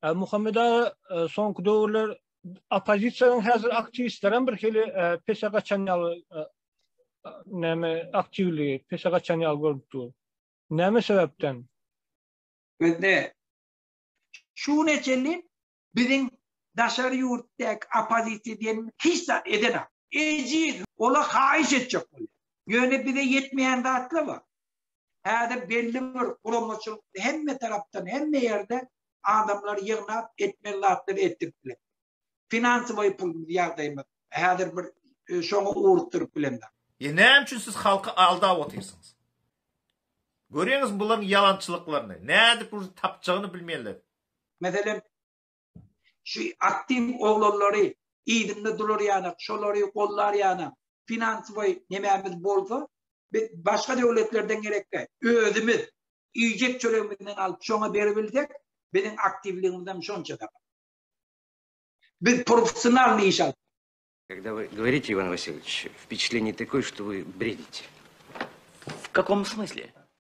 Muhammet aga soňky döwürler oppozisiýanyň häzir aktiwistlerem bir hili pese gaçan ýaly näme aktiwligi pese gaçan ýaly görünip dur. Näme sebäpden? Bizde şu güne çenli biziň daşary ýurtdaky oppozisiýa diýenimiz hiç zat edenok. Ejiz, ola haýyş etjek bolýar. Ýöne bize ýetmeýän zatlar bar. Häzir belli bir guramaçylyk hemme tarapdan, hemme ýerde adamlary ýygnap etmeli zatlary etdirip biler. Finansowoý pulumyz ýagdaýymyz häzir bir şoňa ugrukdyryp bilemzok. E näme üçin siz halky aldap otyrsyňyz? Görýäňizmi bularyň ýalançylyklaryny? Nädip uje tapjagyny bilmeýärler. Meselem, şu aktiw oglanlary yzynda durar ýanak, şolary gollar ýanak finansowoý nemämiz bolsa, biz başga döwletlerden gerek däl. Özümiz iýjek çöregimizden alyp şoňa beribilsek, biziň aktiwligimizem şonça-da. Biz professionalnyý iş alyp. Когда вы говорите, Иван Васильевич, впечатление такое, что вы бредите. В каком смысле?